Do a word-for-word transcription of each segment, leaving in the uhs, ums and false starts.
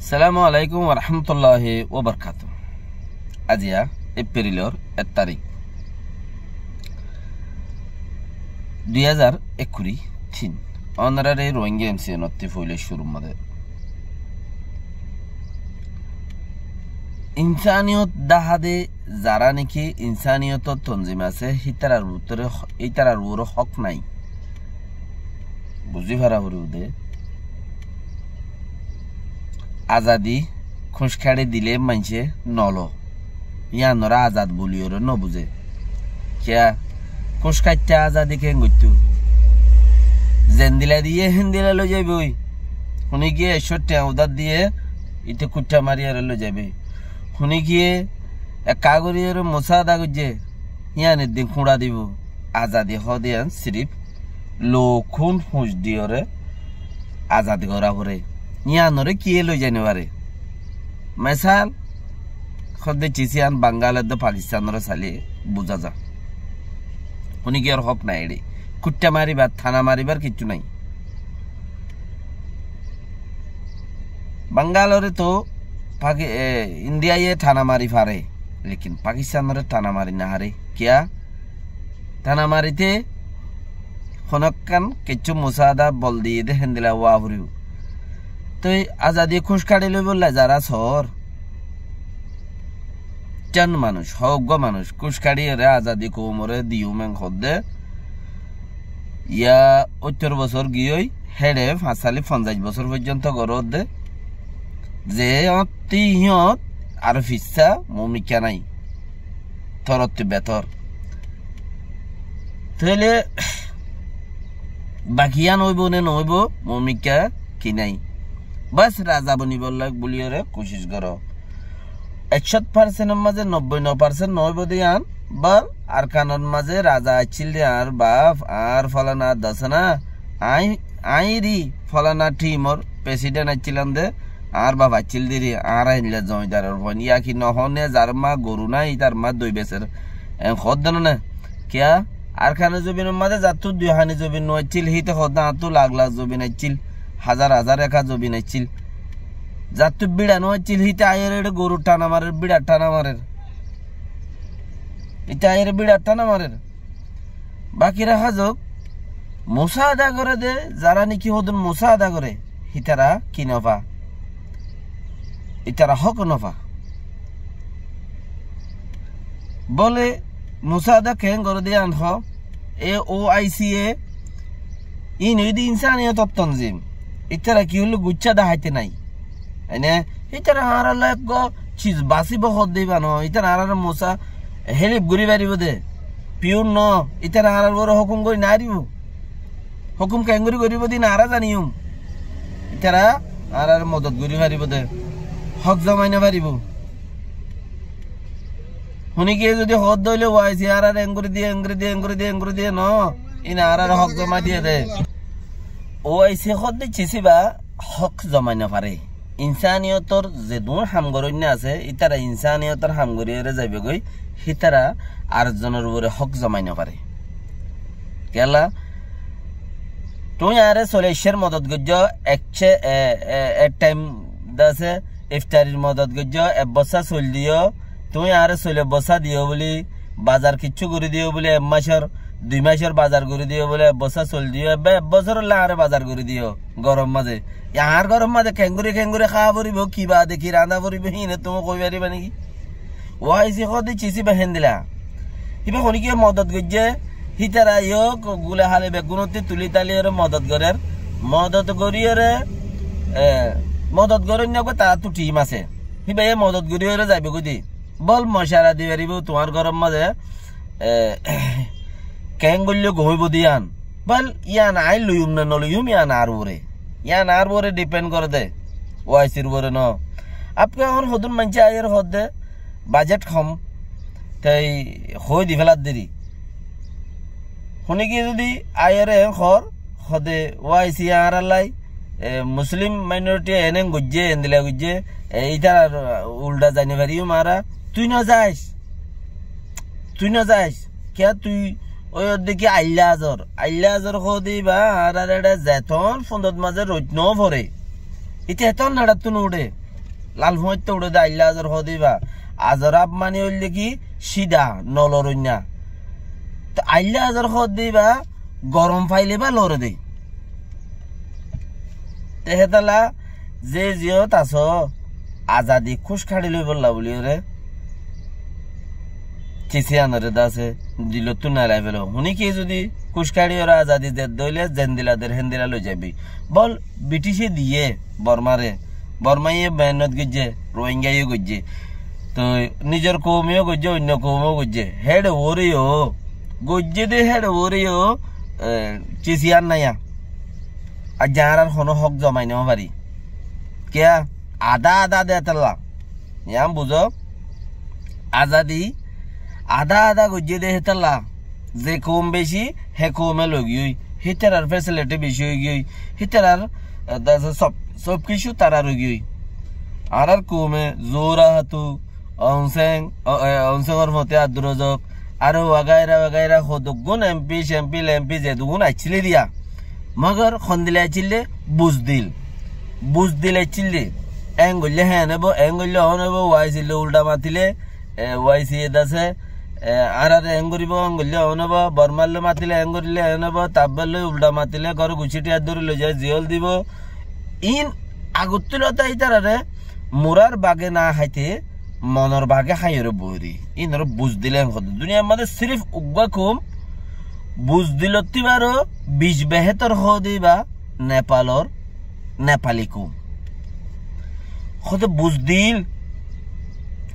Assalamu alaikum warahmatulláhi wabarakátuhu. Aziya Epprilor ek tarík, dui házar ekkuri tin. Ónorare Rohingya M C N ottú foila cúrur mazé insaniyot dahá de zará niki insaniyotor tonzim asé, hítarar bútore, hítarar uore hók nái. Buzí fara foribó de. Azadi kúñc kaçi dile maincé nolo. Yíanoré azad buliyóre nobuzé. Kiyá? Kúñc kaiththé azadi keén goittó? Zendila diyé héndila loi zaibói. Húni giyé ekcó thiañ udár diyé, íte kuiththá mariyóre loi zaibói. Húni giyé ekká goríyore musáada goijjé, yían eddin kúñça dibou. Azadi hoó de yían sirif lou kún fúñc diyóre azad gorá foré. Yíanoré kiyé loi zai nofaré? Mesal, hoó de císi yían Bangal edde Pakistanoré sailé buzá za. Húni giyór hók nái eçé. Kuiththá maribar, thana maribar kiccú nái. Bangaloré toó Paki-, e, Indiaye thana mari faré, lekin Pakistanoré thana mari nofaré. Kiyá? Thana marité honókkan kiccú musáada bol diyé de héndila ówa foribó. Toi azadi kúñc kaçi loibolla zará soór, cán manúic, hoggúa manúic kúñc kaçiyóre azadi koumoré diyum en hoó de, yá óttor bosór giyói, héçe fañsálif fonzaic bosór foijjonto goródde, ze yíañttú yíañt aró fissá moómikká nái, torottú betór. Tóile baki yían óibou né noóibou, moómikká ki nái. Bas raza bonibolla buliyóre kucíc goró. Ekcót parsentor mazé nobboi no parsen noóibou de yían, bal Arkanor mazé raza accíl de añár baf, añár folana dosana, aññí, aññí ri folana thimor president accílam de, añár baf accíl de ri, añára héndilla zomidaror fuain, yá ki nohó né, zar má goru nái, ítar má dói beser, en hoó de no né? Kiyá? Arkanor zobinor mazé zattú dui hañi zobin no accíl, híte hoó de añáttu lak lak zobin accíl, házar házar ekká zobin accíl. Zattú bíça no accíl, híte aiyóre eçé gorur thana marer, bíçar thana marer. Íte aiyóre bíçar thana marer. Baki raká zouk, musáada goré de, zará niki hodún musáada goré, hítara ki nofá? Ítara hók nofá. Bóle, musáada keén goré de yían hoó, e O I C e, iín óilde insaniyotor tonzim. Ítara ki óilde guccá daháite nái. Ene, ítara añáralla eggúa ciz basíbo hoó de íba noó, ítara añáráre musá hélif gorí faribó de. Piyur noó, ítara añárár uore hókum gorí nofaribó. Hókum keéngorí goríbou de iín añára zaniyum. Ítara añáráre modot gorí faribó de. Hók zomai nofaribó. Húni giyé zodi hoó de óile O I C añáráre engorí diyé, engorí diyé, engorí diyé, engorí diyé noó, iín añáráre hók zomai diyé de. O I C hoó de císiba hók zomai nofaré. Insaniyotor zedún ham goróinna asé, ítara insaniyotor ham goríyore zaibogói, hítara ar zonor uore hók zomai nofaré. Kiyólla? Tuñí añáre soil aiccár modot goijjó, ek ce-, e, e, ek thaim de asé, iftarir modot goijjó, ek bossá soil diyó, tuñí añáre soil ek bossá diyó buli, bazar kiccú gorí diyó buli, ek macór, dui macór bazar gorí diyó buli, ek bossá soil diyó, ebbe ek bosórolla añáre bazar gorí diyó. Gorom mazé. Yá añár gorom mazé keéngorí keéngorí háa foribó, ki baade ki rañdá foribó, híin tuñí hoi faribá néki? O I C hoó de císiba héndilla. Híba honíkiye modot goijjé, hítara yó gule hale beggúnottú tulí talíyore modot gorér. Modot goríyore, e, modot goróinna goi taráttu thím asé. Híba yó modot goríyore zaibogói de. Bol mocara di faribó tuáñr gorom mazé, e, keén goillé gom óibo de yían. Bal yían aññí loiyum né noloiyum yían añár uore. Yían añár uore dipend goré de. O I C r uore noó. Apke ehón hodún maincé aiyóre hoó de bajet hom. Tei hoi di félar deri. Hone giyé zodi aiyóre ehón hoór, hoó de O I C añárallai, e, Muslim minority ene goijjé, endilla goijjé, e, ítarar ulda zai no fariyum añára. Tui no zais. Tui no zais. Kiyá tui ói ódde ki ailla azor? Ailla azor hoó de íba añárar eçé zeton fundot mazé roid no fore. Íte eton naçattú no uçé. Lal fuáñittú uçé dé aillá azor hoó de íba. Azor ab mani óilde ki, cída, noloroinna. Te aillá azor hoó de íba, gorom faile íba lore dé. Te hétolla ze ziyót asó, azadi kúc kaçi loibolla buliyóre, cisiyanoré dase dilottú nelai felo. Huníkiyé zodi kúc kaçiyóre azadi zedde óile zendila der héndila loizaibói. Bol Britíce diyé Bormáre, Bormáye meénnot goijjé, Ruáingaye goijjé. Toi nizor koume yó goijjé, oinno koume yó goijjé. Héçe uore yó goijjé dé, héçe uore yó, e, cisiyan naiya. Aijja añárar honó hók zomai no fari. Kiyá? Adá adá de hétolla. Yián buzó? Azadi adá adá goijjé dé hétolla. Ze koum beci, hé koume logiyói. Hítarar fesiliti beci óigiyói. Hítarar, e, dase sob, sob kissú tarar óigiyói. Añárar koume Zura Hatu, Onseng, o, e, Onsengor foti Abdur Rozok, aró wagaira wagaira hodoggún empi, cempi, lempi zedugún aiccíl diya. Mogor hondila aiccíl dé? Buzdil. Buzdil aiccíl dé. Eén goillé heén óibo, eén goillé oón óibo, waisile ulda matile, e, waisi e dase, e, añáráre eén goríbo, eén goillé oón óibo, Bormar loi matile eén goríle eén óibo, tabbar loi ulda matile gór gucíti addóri loizai ziyól dibo. Iín agottú lota ítarare murar bage na háite, monor bage háiyoré boóri. Íinoré buzdil eén hoó de. Duniyar mazé sirif uggúa koum buzdilottú baró bic behétor hoó de íba Nepalor Nepali koum. Hoó de buzdil,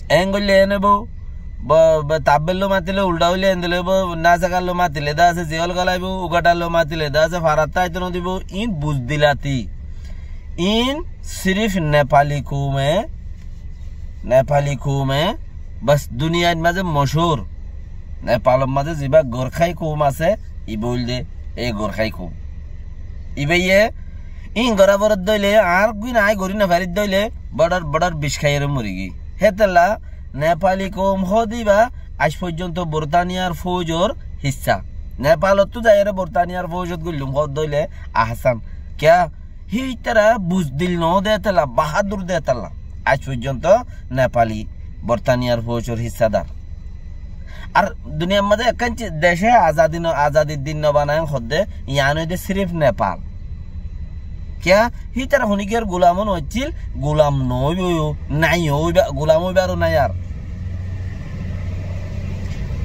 eén goillé eén óibo, ba, ba, tabbar loi matile ulda óile endilla óibo, nasagar loi matile dase ziyól golaibo, ugathar loi matile dase farattú aito nodibo, iín buzdilati. Iín sirif Nepali koume, Nepali koume, bas duniyair mazé mochúr. Nepalor mazé zibá Gorkhái koum asé, ibá óilde ei Gorkhái koum. Ibáye iín gorá foredde óile, añár gúin aññí gorí nofaridde óile, bodhor bodhor bic háiyoré morigiyói. Hétolla Nepali koum hoó de íba aij foijjonto Bortaniyar foujor hissá. Nepalottú zaiyóre Bortaniyar foujot goillúm hoó de óile ahsan. Kiyá? Hítara buzdil noó de hétolla, bahádur de hétolla. Aij foijjonto Nepali Bortaniyar foujor hissadar. Ar duniyar mazé ekkán ci-, dece azadi no, azadir din no banaiyé hoó de, yián óilde sirif Nepal. Kiyá? Hítara honíkiyar gulam ó no accíl, gulam no óibo, nai óiba, gulam óibar ó nai ar.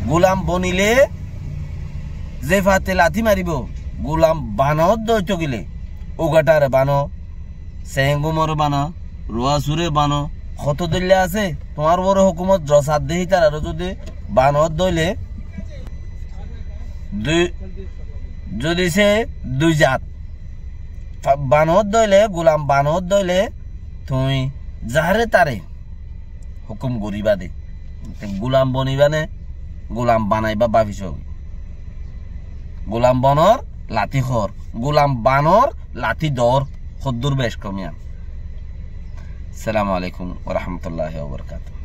Gulam bonile ze fate lati maribo, gulam bano de óito gile, ugathare bano, Seengumore bana, Ruasure bana, hoto dóilla asé. Tuáñr uore hókumot zosar de hítarare zodi bana de óile, dui, zodi se dui zat fa-, bana de óile, gulam bana de óile, tuñí zare tare hókum goríba de. Gulam boniba né, gulam banaiba báfiso. Gulam bonor lati hoór, gulam banor lati doór, hoddúr bec kom yián. Assalamu alaikum wa rahmatullahi wa barakatuhu.